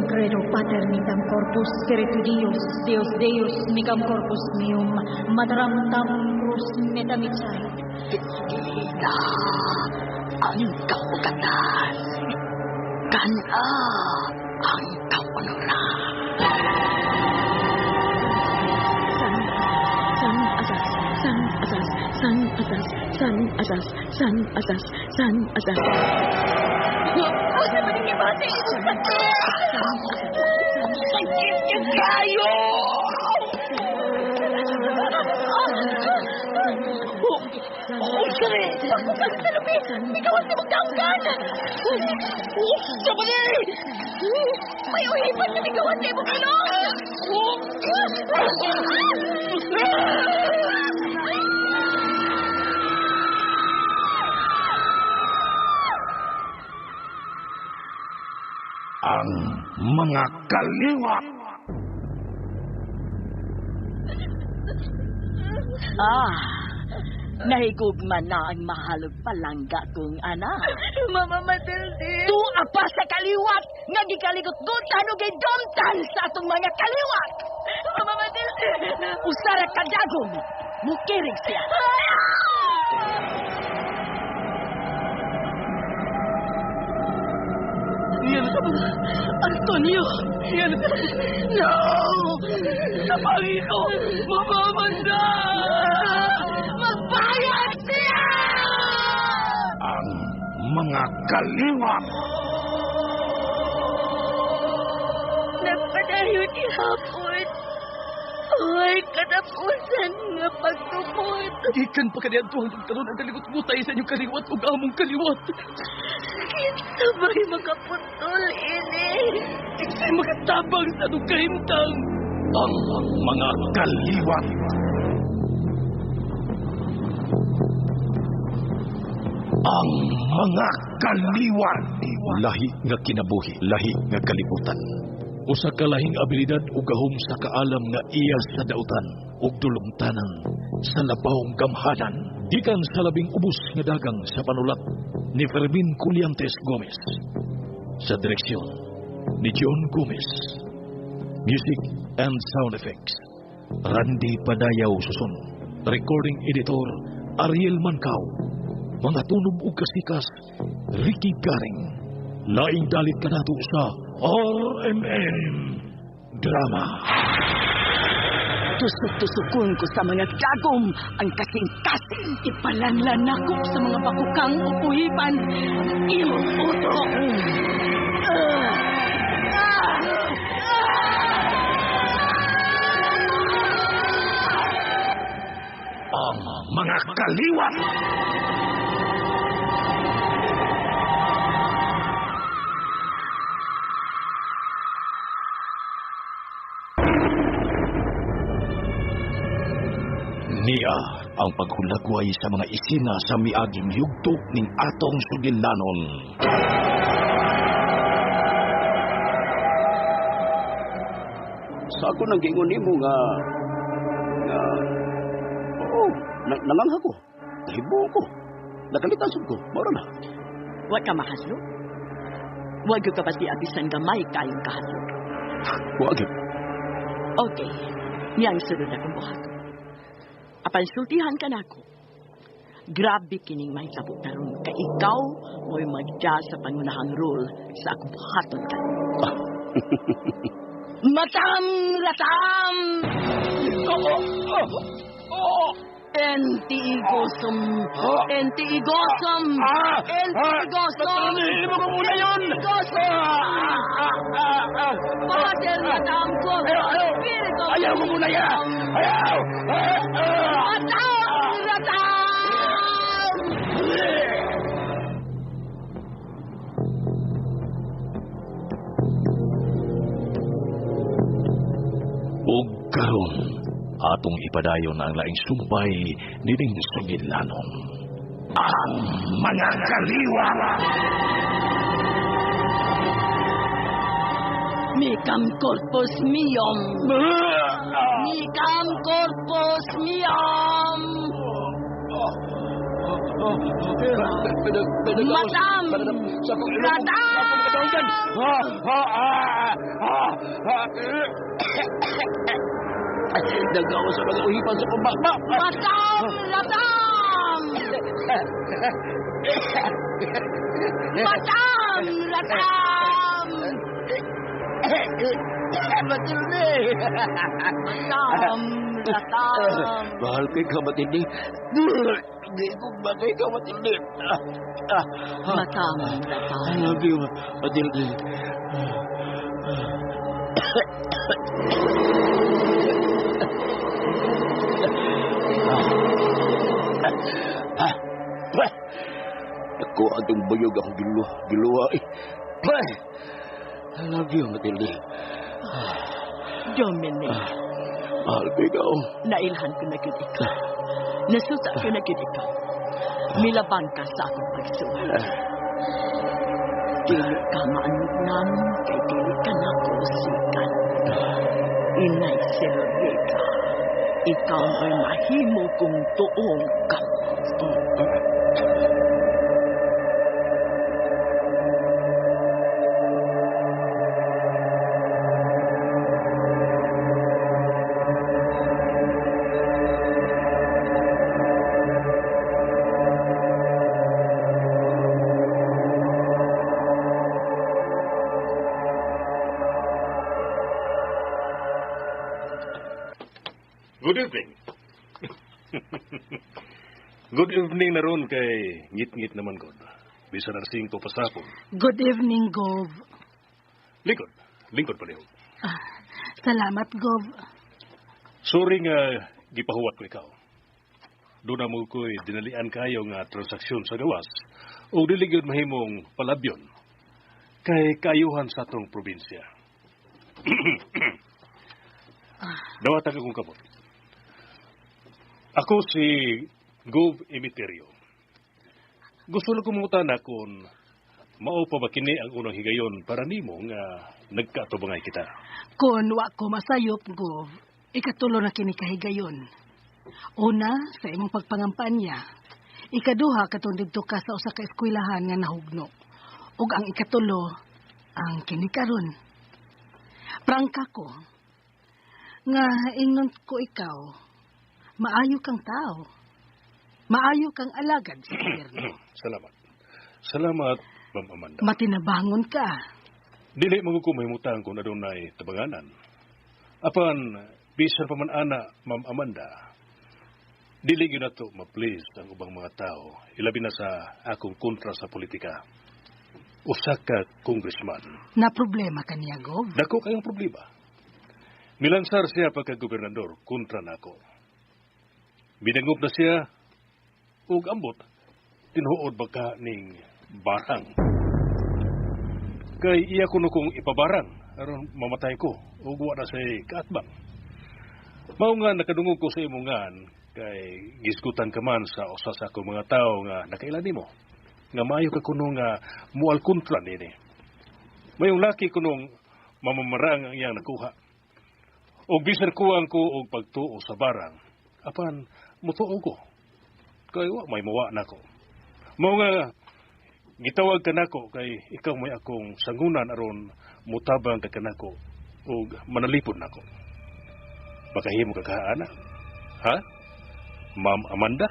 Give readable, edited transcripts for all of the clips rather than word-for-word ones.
credo pater micam corpus spiritu Dios, Deus Deus micam corpus meum, mataram tam cruz metamicait. Kita ang kaugatan. Kana ang kaunuran. San, san, asas, san, asas, san, asas, san, asas, san, asas, san, asas. Asa man ang ibasa imong sakit? Sakit yung kayo! Usre! Pagkukas sa lupi! Ikaw ang simong danggan! Usa ba ni? May uhipan na ikaw ang imong ilong! Ang mga kaliwat. Ah, nahigugma na ang mahalog palangga kong anak. Mama Matilde! Tuwa pa sa kaliwat nga gikaligot-gutan o gidumtan sa atong mga kaliwat. Mama Matilde! Usara kadagom, mukirig siya. Antonio! No! Napangin ko! Mamamanda! Magbayad siya! Ang mga kaliwat. Nagpadayon ihapon. Ay, katapusan nga pagtupod. Gikan pa kaniadto hangtod karon ang kaligot-gutay sa inyong kaliwat ug among kaliwat. Kinsa ba'y makaputol ini? Kinsay makatabang sa atong kahimtang. Ang mga kaliwat. Ang mga kaliwat. Lahi nga kinabuhi, lahi nga kalibutan. Usa ka lahing abilidad ug gahom sa kaalam nga iya sa dautan ug dulungtanan sa labawng gamhanan. Gikan sa labing ubos nga dagang sa panulat ni Fermin Culiantes Gomez. Sa direksyon ni John Gomez. Music and sound effects Randy Padayaw Susun. Recording editor Ariel Mancao. Mga tunob ug kasikas Ricky Garing. Laing dalit kanato sa RMN Drama. Tusok-tusokon ko sa mga dagom ang kasing-kasing. Ipalanlan ako sa mga bakukang o uhipan ang imong utok. Ang mga kaliwat. Niya ang paghulagway sa mga isina sa miaging yugto ning atong sugilanon. Sa ako nang giingon nimo nga nga oo, nangangha ko. Nahibo ko. Nakalitan sud ko. Mao na. Wa ka mahadlok? Wa gyud ka basi abisan gamay kayong kahadlok. Wa gyud. Okay. Niyang sunod akong buhaton. Apan sultihan ka nako. Grabe kining mahitabo karon kay ikaw mo'y magda sa pangunahang role sa akong buhaton ka. Matam ratam! Enti igosum! Enti igosum! Enti igosum! Mo ko muna yun! Igosum! Pater matam ko! Espiritu! Ayaw mo muna yan! Ayaw! Matam ratam! Ug karon atong ipadayon ang laing sumpay nining sugilanon. Ang mga kaliwat. Micam corpus meum. Micam corpus meum. Matam! Ratam! Kadunggan! Nagawa sa mga uhipan sa kumbakba! Matam! Latam! Matam! Latam! Matilde! Matam! Latam! Mahal kay ka, Matilde. Hindi ko bagay ka, Matilde. Matam! Latam! I love you, Matilde. Ako atong bayog akong giluha. I love you, Matilde. Dominic. Mahal ko ikaw. Nailhan ko na gyud ikaw. Nasuta ko na gyud ikaw. Milabang ka sa akong pagsuwat. Dili ka maanugnan, kay dili ka na ko sikan. Inay si Noriega, ikaw mo'y mahimo kong tuong kamot. Good evening. Good evening na ron kay ngit-ngit naman, God. Bisan arsing ko pasapon. Good evening, Gov. Lingkod. Lingkod pa niyo. Salamat, Gov. Sorry nga gipahuwat ko ikaw. Doon na mo ko'y dinalian kayo nga transaksyon sa gawas o dili gyud mahimong palabyon kay kayuhan sa atong probinsya. Dawatan akong kamot. Ako si Gov Emiterio. Gusto lang kumutan na kung mao pa ba kini ang unang higayon para nimo nga nagkaatubangay kita. Kung wa ko masayop, Gov, ikatulo na kini kahigayon. Una, sa imong pagpangampanya. Ikaduha, katong didto ka sa usa ka eskwelahan nga nahugno. Ug ang ikatulo, ang kini karon. Prangka ko, nga ingnon ko ikaw, maayo kang tao. Maayo kang alagad sa gobyerno. Salamat. Salamat, Ma'am Amanda. Matinabangon ka. Dili mo ko mahimutang kung adunay tabanganan. Apan, bisan pa man ana, Ma'am Amanda, dili gyud nato ma-please ang ubang mga tao, ilabi na sa akong kontra sa politika. Usa ka congressman. Na problema ka niya, Gov? Dako kayong problema. Milansar siya pagka-gobernador kontra nako. Binangup na siya ug ambot tinuod ba ka ning barang. Kay iya kuno kong ipabarang aron mamatay ko ug wa na say kaatbang. Mao nga nakadungog ko sa imong ngan kay gisgutan ka man sa usa sa akong mga tawo nga nakaila nimo nga maayo ka kuno nga mual kontra nini. Mayong laki kunong mamamarang ang iyang nakuha. Og bisan kuwang ko og pagtuo sa barang, apan mutuo ko. Kay wa may muwa nako. Mao nga gitawag ka nako kay ikaw may akong sangunan aron mutabang ka kanako ug manalipod nako. Makahimo ka kaana? Ha? Ma'am Amanda?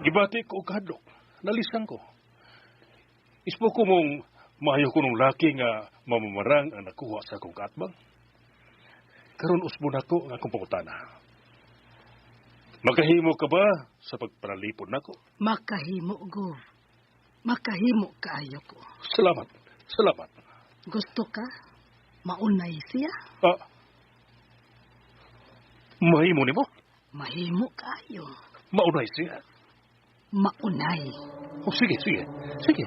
Gibati ko og kahadlok. Nalisang ko. Ispo ko mong maayo ko nung laki nga mamamarang ang nakuha sa akong kaatbang. Karon usbo nako ang akong pangutana. Makahimo ka ba sa pagpanalipod nako? Makahimo, Gov. Makahimo kaayo ko. Salamat. Salamat. Gusto ka? Maunay siya? Mahimo nimo? Mahimo kaayo. Maunay siya? Maunay. Oh, sige, sige. Sige.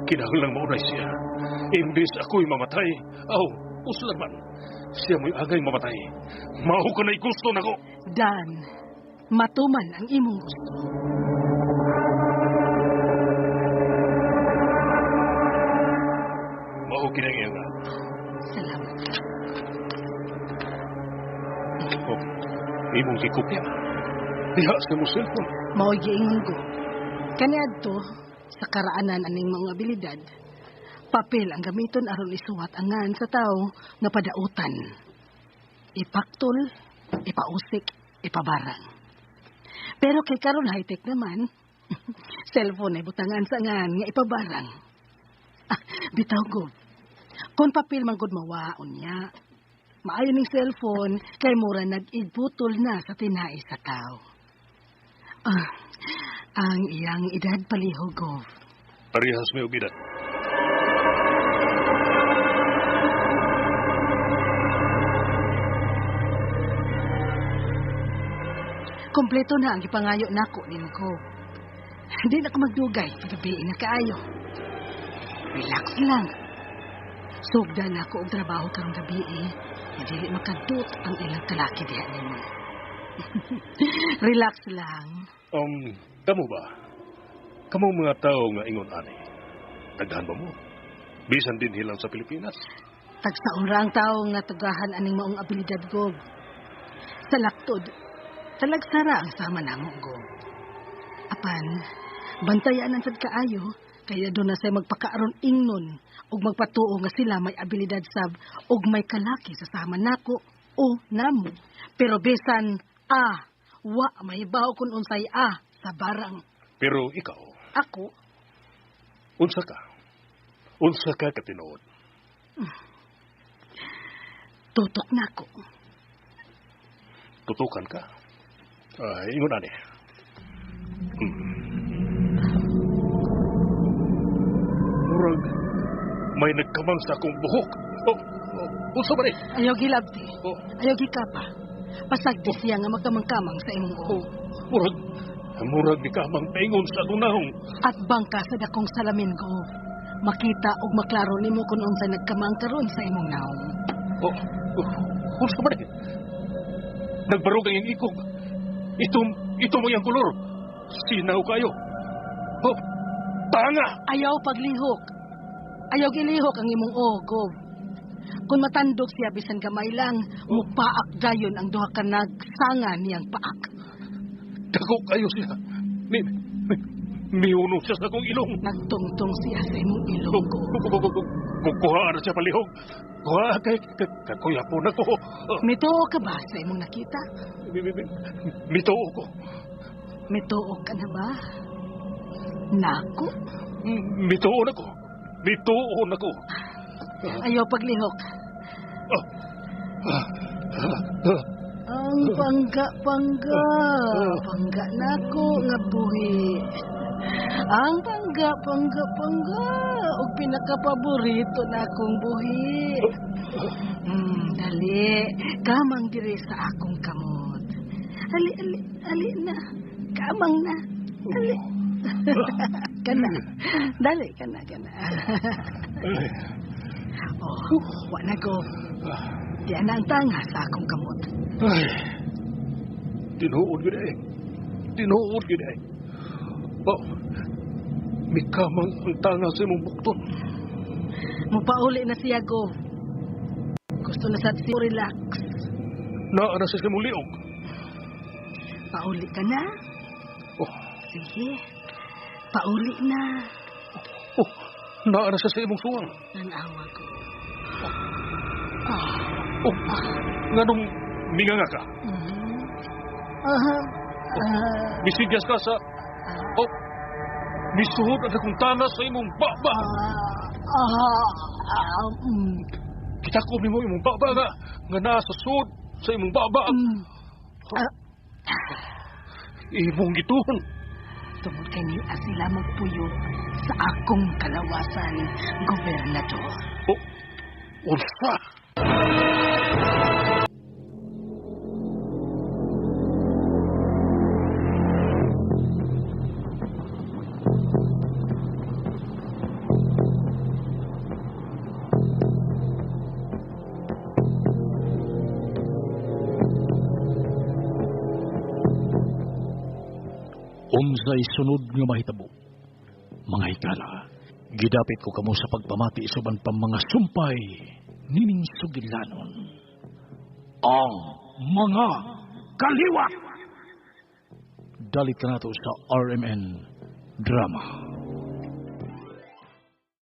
Kinahanglang maunay siya. Imbis ako'y mamatay, aw, uslan man. Siya mo'y agay mamatay. Mao ka na'y gusto nako. Dan, matuman ang imong gusto. Mao kinang iyang nga. Salamat, Imong gikopya. Diha sa imong cellphone. Mao'y giingon ko. Kaniadto, sa karaanan aning mga abilidad, papel ang gamiton aron isuwat ang ngan sa tawo nga padautan. Ipaktol, ipausik, ipabarang. Pero kay karon high-tech naman, cellphone ay butangan sa ngan nga ipabarang. Ah, bitaw ko. Kung papel man gud mawaon niya, maayo ning cellphone kay mura nag-igputol na sa tinai sa tao. Ah, ang iyang edad palihog, Gov. Parehas may og edad. Kompleto na ang gipangayo nako nimo, Gov. Hindi na ko magdugay, pagabi na kaayo. Relax lang. Sugda na ako og trabaho karong gabi eh. Dili makadut ang ilang kalaki diha nimo. Relax lang. Kamo ba? Kamo mga tao nga ingon ani. Daghan ba mo? Bisan din hilang sa Pilipinas. Tagsaon ra ang tao nga tugahan aning maong abilidad, Gob. Sa laktod, talagsara ang sama namo, Gob. Apan, bantayan ang sad kaayo, kaya doon na say magpakaaron ingnon ug magpatuo nga sila may abilidad sab ug may kalaki sa sama nako o namo. Pero bisan a, wa mahibaw kun unsay a sa barang. Pero ikaw? Ako? Unsa ka? Unsa ka katinuod? Tutok nako. Tutukan ka? Ay, ingon ani. Murag may nagkamang sa akong buhok. Oh, oh, unsa ba ni? Ayaw gilabti. Oh. Ayaw gikapa. Pasagdi siya nga magkamang-kamang sa imong ulo. Oh, murag gikamang paingon sa akong nahong. At bangka sa dakong salamin ko, makita og maklaro nimo kung unsay nagkamang karon sa imong naong. Oh, oh, unsa ba ni? Nagbarog ang iyang ikog. Ito mo iyang kolor. Sinaw kayo. Oh, tanga! Ayaw paglihok. Ayaw gilihok ang imong ogob. Kung matandok siya bisan gamay lang, mupaak dayon ang duha ka nagsanga niyang paak. Dako kayo siya. Miuno siya sa akong ilong. Nagtungtong siya sa imong ilong. Kuha na siya palihog. Kuha kay kakuya po na ko. Mituo ka ba sa imong nakita? Mituo ko. Mituo ka na ba? Nako? Mituo na ko. Mituo na ko. Ayaw paglihok. Ang pangga-pangga. Pangga nako nga buhi. Ang pangga-pangga-pangga. Og pinakapaborito na akong buhi. Dali. Kamang diri sa akong kamot. Ali, ali, ali na. Kamang na. Ali. Kana. Dali, kana, kana. Oh, wa na go. Diyan na ang tanga sa akong kamot. Ay, tinuod gid eh. Tinuod gid eh. Oh, mikamang ang tanga sa imong bukton. Mupauli na siya, go. Gusto na sa siya relax. Naa na siya sa imong liog. Pauli ka na? Oh. Sige. Pauli na. Oh, naa na siya sa imong suwang. Nanawa ko. Oh, nganong minganga ka? Misigyas ka sa... Oh, misuhod ang akong tanas sa imong baba. Kita ko nimo imong baba nga naa sa suod sa imong baba. Imong gituon. Tungod kay niya sila magpuyo sa akong kalawasan, Gobernador. Oh, unsa? Unsay sunod nga mahitabo? Mga higala, gidapit ko kamo sa pagpamati suban pa mga sumpay nining sugilanon. Ang mga Kaliwat! Dalit ka nato sa RMN Drama.